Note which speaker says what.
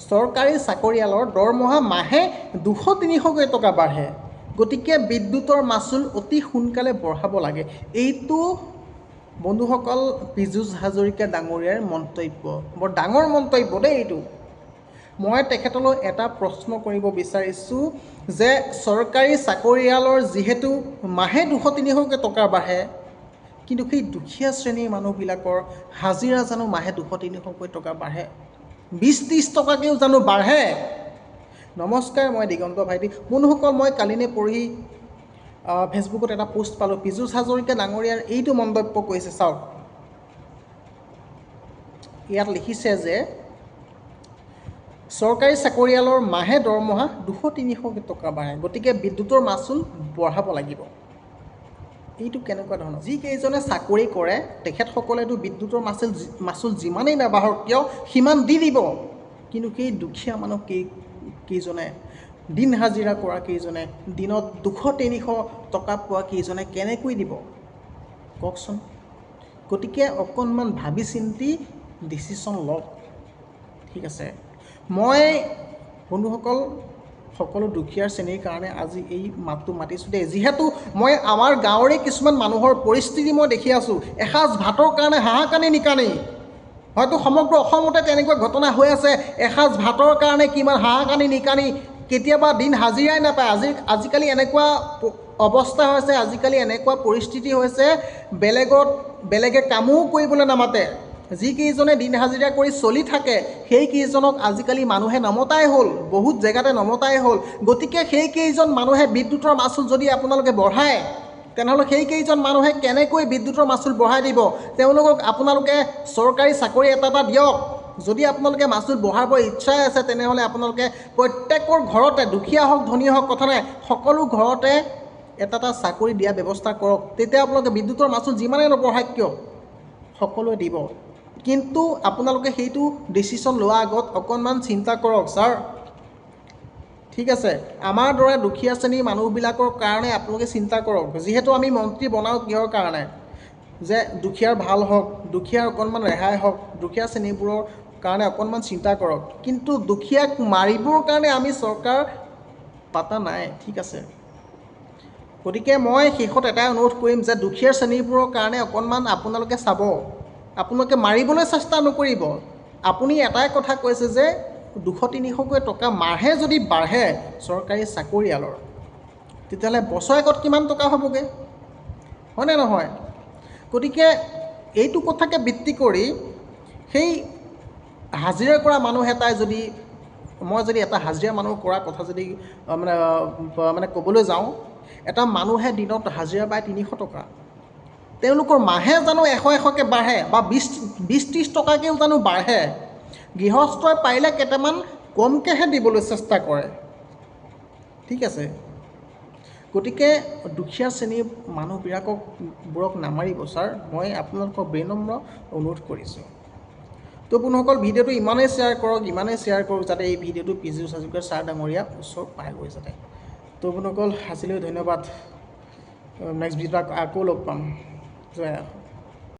Speaker 1: চৰকাৰী চাকৰিয়ালৰ দৰমহা মাহে 200-300কৈ টকা বাঢ়ে, গতিকে বিদ্যুতৰ মাচুল অতি সোনকালে বঢ়াব লাগে। এইটো বন্ধুসকল পীযুষ হাজৰিকা ডাঙৰীয়াৰ মন্তব্য, বৰ ডাঙৰ মন্তব্য দেই এইটো। মই তেখেতলৈ এটা প্ৰশ্ন কৰিব বিচাৰিছোঁ যে চৰকাৰী চাকৰিয়ালৰ যিহেতু মাহে 200-300কৈ টকা বাঢ়ে, কিন্তু সেই দুখীয়া শ্ৰেণীৰ মানুহবিলাকৰ হাজিৰা জানো মাহে 200-300কৈ টকা বাঢ়ে? 20-30 টকাকৈও জানো বাঢ়ে? নমস্কাৰ, মই দিগন্ত ভাইটি। বন্ধুসকল, মই কালিনে পৰহি ফেচবুকত এটা পোষ্ট পালোঁ, পীযুষ হাজৰিকা ডাঙৰীয়াৰ এইটো মন্তব্য কৈছে। চাওক, ইয়াত লিখিছে যে চৰকাৰী চাকৰিয়ালৰ মাহে দৰমহা 200-300 টকা বাঢ়ে, গতিকে বিদ্যুতৰ মাচুল বঢ়াব লাগিব। এইটো কেনেকুৱা ধৰণৰ? যিকেইজনে চাকৰি কৰে তেখেতসকলেতো বিদ্যুতৰ মাচুল যিমানেই নাবাঢ়ক কিয় সিমান দি দিব, কিন্তু সেই দুখীয়া মানুহ কেইজনে, দিন হাজিৰা কৰা কেইজনে, দিনত 200-300 টকা পোৱা কেইজনে কেনেকৈ দিব কওকচোন? গতিকে অকণমান ভাবি চিন্তি ডিচিশ্যন লওক, ঠিক আছে? মই বন্ধুসকল সকলো দুখীয়া শ্ৰেণীৰ কাৰণে আজি এই মাতটো মাতিছোঁ দেই, যিহেতু মই আমাৰ গাঁৱৰে কিছুমান মানুহৰ পৰিস্থিতি মই দেখি আছোঁ, এসাঁজ ভাতৰ কাৰণে হাহাকানি নিকানি। হয়তো সমগ্ৰ অসমতে তেনেকুৱা ঘটনা হৈ আছে, এসাঁজ ভাতৰ কাৰণে কিমান হাহাকানি নিকানি, কেতিয়াবা দিন হাজিৰাই নাপায়। আজিকালি এনেকুৱা অৱস্থা হৈছে, আজিকালি এনেকুৱা পৰিস্থিতি হৈছে, বেলেগে কামো কৰিবলৈ নামাতে। যিকেইজনে দিন হাজিৰা কৰি চলি থাকে সেইকেইজনক আজিকালি মানুহে নমতাই হ'ল, বহুত জেগাতে নমতাই হ'ল। গতিকে সেইকেইজন মানুহে বিদ্যুতৰ মাচুল যদি আপোনালোকে বঢ়ায়, তেনেহ'লে সেইকেইজন মানুহে কেনেকৈ বিদ্যুতৰ মাচুল বঢ়াই দিব? তেওঁলোকক আপোনালোকে চৰকাৰী চাকৰি এটা এটা দিয়ক। যদি আপোনালোকে মাচুল বঢ়াব ইচ্ছাই আছে, তেনেহ'লে আপোনালোকে প্ৰত্যেকৰ ঘৰতে, দুখীয়া হওক ধনী হওক কথা নাই, সকলো ঘৰতে এটা এটা চাকৰি দিয়া ব্যৱস্থা কৰক। তেতিয়া আপোনালোকে বিদ্যুতৰ মাচুল যিমানেই নবঢ়াওক কিয় সকলোৱে দিব। কিন্তু আপোনালোকে সেইটো ডিচিশ্যন লোৱাৰ আগত অকণমান চিন্তা কৰক ছাৰ, ঠিক আছে? আমাৰ দৰে দুখীয়া শ্ৰেণীৰ মানুহবিলাকৰ কাৰণে আপোনালোকে চিন্তা কৰক। যিহেতু আমি মন্ত্ৰী বনাওঁ কিহৰ কাৰণে? যে দুখীয়াৰ ভাল হওক, দুখীয়াৰ অকণমান ৰেহাই হওক, দুখীয়া শ্ৰেণীবোৰৰ কাৰণে অকণমান চিন্তা কৰক। কিন্তু দুখীয়াক মাৰিবৰ কাৰণে আমি চৰকাৰ পাতা নাই, ঠিক আছে? গতিকে মই শেষত এটাই অনুৰোধ কৰিম যে দুখীয়া শ্ৰেণীবোৰৰ কাৰণে অকণমান আপোনালোকে চাব, আপোনালোকে মাৰিবলৈ চেষ্টা নকৰিব। আপুনি এটাই কথা কৈছে যে 200-300কৈ টকা মাহে যদি বাঢ়ে চৰকাৰী চাকৰিয়ালৰ, তেতিয়াহ'লে বছৰেকত কিমান টকা হ'বগৈ, হয়নে নহয়? গতিকে এইটো কথাকে ভিত্তি কৰি সেই হাজিৰা কৰা মানুহ এটাই যদি, মই যদি এটা হাজিৰা মানুহ কৰা কথা যদি মানে মানে ক'বলৈ যাওঁ, এটা মানুহে দিনত হাজিৰা পায় 300 টকা, তেওঁলোকৰ মাহে জানো এশ এশকৈ বাঢ়ে বা 20-30 টকাকৈও জানো বাঢ়ে? গৃহস্থই পাৰিলে কেইটামান কমকৈহে দিবলৈ চেষ্টা কৰে, ঠিক আছে? গতিকে দুখীয়া শ্ৰেণীৰ মানুহবিলাকক বোৰক নামাৰিব ছাৰ, মই আপোনালোকক বিনম্ৰ অনুৰোধ কৰিছোঁ। তো বন্ধুসকল, ভিডিঅ'টো ইমানেই শ্বেয়াৰ কৰক, ইমানেই শ্বেয়াৰ কৰক যাতে এই ভিডিঅ'টো পীযুষ হাজৰিকা ছাৰ ডাঙৰীয়া ওচৰ পায়গৈ যাতে। তো বন্ধুসকল, আজিলৈ ধন্যবাদ। নেক্সট ভিডিঅ'ত আকৌ লগ পাম। জয়।